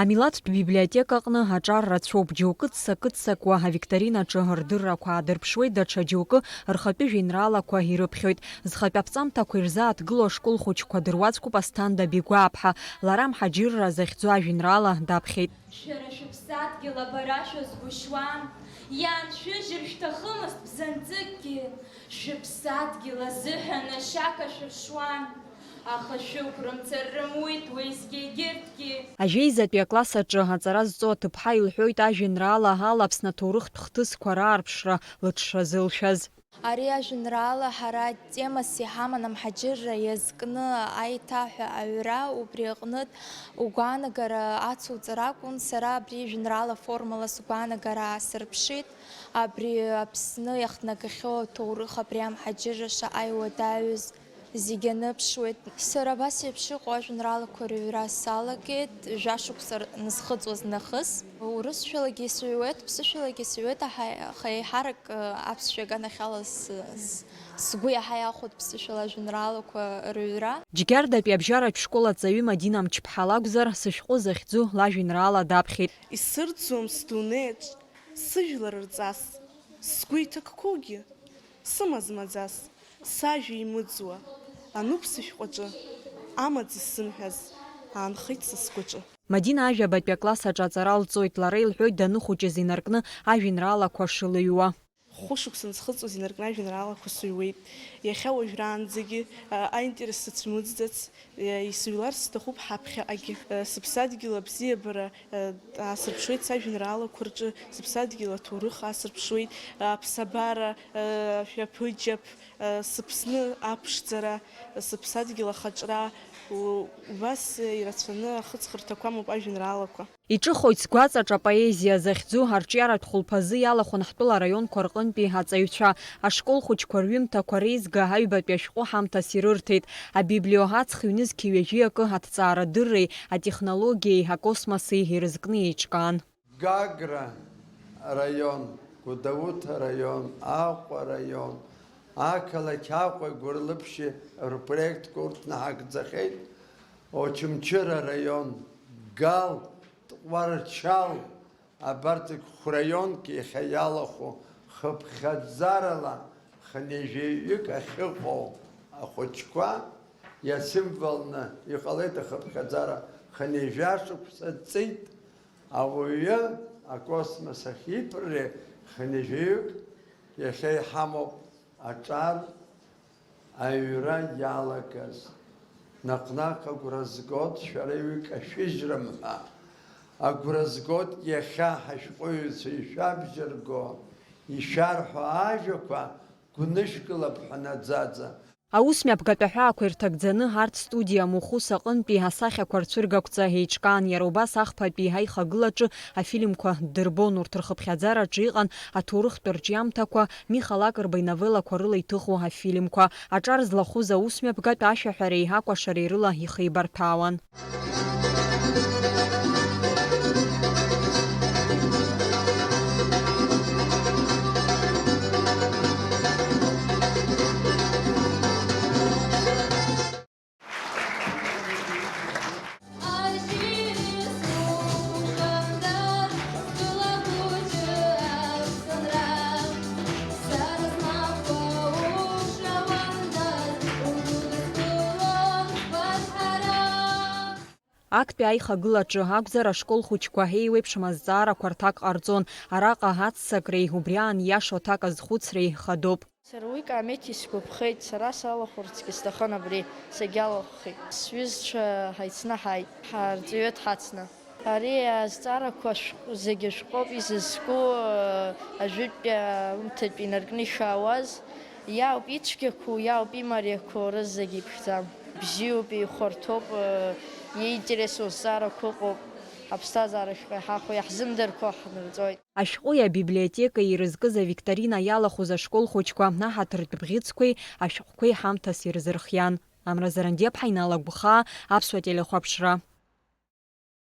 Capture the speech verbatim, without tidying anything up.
Амилаҭтә библиотекаҟны аҿар рацәоуп, џьоукы ццакы-ццакуа авикторинаҿы рдыррақәа аадырԥшуеит, даҽа џьоукы рхатәы жәеинраалақәа ирыԥхьоит. Зхатәы аԥҵамҭақәа ирзааҭгыло ашкол хәыҷқәа дыруаӡәкуп Асҭанда Бигәааԥҳа. Лара Мҳаџьырра захьӡу ажәеинраала даԥхьеит. Шәара шәыԥсадгьыл абара шәазгәышьуан, иааншәыжьыр шәҭахымызт бзанҵыкгьы, шәыԥсадгьыл азыҳәан ашьака шәыршуан, аха шәықәрымцар рымуит уеизгьы егьырҭгьы. Ажәеизатәи акласс аҿы аҵара зҵо аҭыԥҳа илҳәоит ажәеинраала ала Аԥсны аҭоурыхтә хҭысқәа раарԥшра лыҽшазылшәаз. Ари ажәеинраала ҳара темас иҳаман амҳаџьырра иазкны аиҭаҳәа аҩра, убри аҟнытә угәаанагара ацуҵар акәын. Сара абри жәеинраала формала сгәаанагара аасырԥшит. Абри Аԥсны иахҭнагахьоу аҭоурых, абри амҳаџьырра шаҟа иуадаҩыз зегьы аныԥшуеит. Сара абас еиԥш иҟоу ажәеинраалақәа рыҩра салагеит, жәашықәса назхыҵуаз нахыс. Урысшәалагьы сыҩуеит, ԥсышәалагьы сыҩуеит, аха, аха еиҳарак, э, аԥсшәа аганахьала с-, с-, сгәы иаҳа иахәоит ԥсышәала ажәеинраалақәа рыҩра. Џьгьардатәи абжьаратә школ аҵаҩы Мадина Мчыԥҳа лакәзар, сышәҟәы захьӡу лажәеинраала даԥхьеит. Исырӡом сдунеиаҿ сыжәлар рҵас, сгәы иҭакқәоугьы сымаз маӡас, сажәа имыӡуа ануп сышәҟәаҿы, амаӡа исымҳәаз аанхеит са сгәаҿы. Мадина ажәабатәи акласс аҿы аҵара лҵоит, лара илҳәоит даныхәыҷыз инаркны ажәеинраалақәа шылыҩуа. Хәышықәса нсхыҵуаз инаркны ажәеинраалақәа сыҩуеит. Иахьа уажәраанӡагьы, а, аинтерес сацәмыӡӡац, а, исыҩларц сҭахуп ҳаԥхьаҟагьы. А, сыԥсадгьыл абзиабара, а, аасырԥшуеит сажәеинраалақәа рҿы, сыԥсадгьыл аҭоурых аасырԥшуеит, а, аԥсабара, а, ашәаԥыџьаԥ, а, сыԥсны аԥшӡара, сыԥсадгьыл ахаҿра, у-, убас ирацәаны ахыҵхырҭақәа амоуп ажәеинраалақәа. Иҿыхоит сгәаҵаҿ апоезиа захьӡу арҿиаратә хәылԥазы иалахәын ҳтәыла араионқәа рҟынтәи аҵаҩцәа. Ашкол хәыҷқәа рҩымҭақәа реизга аҩбатәи ашәҟәы ҳамҭас ирырҭеит. Абиблио аҵх ҩнызқьи ҩажәи акы аҭҵаарадырреи, атехнологиеи, акосмоси ирызкны еиҿкаан. Гагра араион, Гәдоуҭа араион, Аҟәа араион, ақалақь Аҟәеи Гәылрыԥшьи рпроектқәа урҭ наҳагӡахеит. Очамчыра араион, Гал, Тҟәарчал, абарҭ зегь хәраионк иахьа иалахәу хыԥхьаӡарала хынҩажәаҩык ахьыҟоу ахәыҷқәа иасимволны иҟалеит, ахыԥхьаӡара хынҩажәа шықәса ҵит. Ауаҩы акосмос ахь иԥырреи хынҩажәаҩык иахьа иҳамоуп аҿар аҩра иалагаз. Наҟ-наҟ агәра згоит шәара иҩкашәыжьрым ҳәа. Агәра згоит иахьа ҳашәҟәыҩҩцәа ишәабжьарго, ишәарҳәо ажәақәа гәнышәкылап ҳәа наӡаӡа. Аус мҩаԥгатә аҳәаақәа ирҭагӡаны арҭ студиа Мухус аҟынтәи асахьақәа рцәыргақәҵа еиҿкаан, иара убас ахԥатәи аихагылаҿы афильмқәа ддырбон, урҭ рхыԥхьаӡараҿы иҟан аҭоурыхтә рҿиамҭақәа, Миха Лакрба иновеллақәа рыла иҭыху афильмқәа. Аҿар злахәыз аус мҩаԥгатә ашәаҳәареи акәашареи рыла ихеибарҭәаауан. Актәи аихагылаҿы акәзар, ашкол хәыҷқәа еиуеиԥшым азҵаарақәа рҭак ҟарҵон. Араҟа аццакреи убри аан ииашоу аҭак азхәыцреи хадоуп. Сара уи Каамеҭ исгәаԥхеит, сара салахәырцгьы сҭахын абри, сагьалахәхеит. Сҩызцәа ҳаицны ҳааит, ҳарҵаҩы дҳацны. Ари азҵаарақәа шәҟ-, зегьы шәҟәоуп изызку, э, ажәытәтәи аамҭатәи инаркны ишаауаз. Иаауп ицәгьақәоу, иаауп имариақәоу, рызегьы иԥхьӡам. Бзиоуп, ихәарҭоуп, э, иеинтересу азҵаарақәа ыҟоуп. Аԥсҭазаара шәҟәы иҳахәо, иаҳзымдырқәо ҳнарҵоит. Ашәҟәи абиблиотекеи ирызкыз авикторина иалахәыз ашкол хәыҷқәа аҳаҭыртә бӷьыцқәеи ашәҟәқәеи ҳамҭас ирзырхиан. Амра Зарандиаԥҳа, Инал Агәхаа, Аԥсуа телехәаԥшра.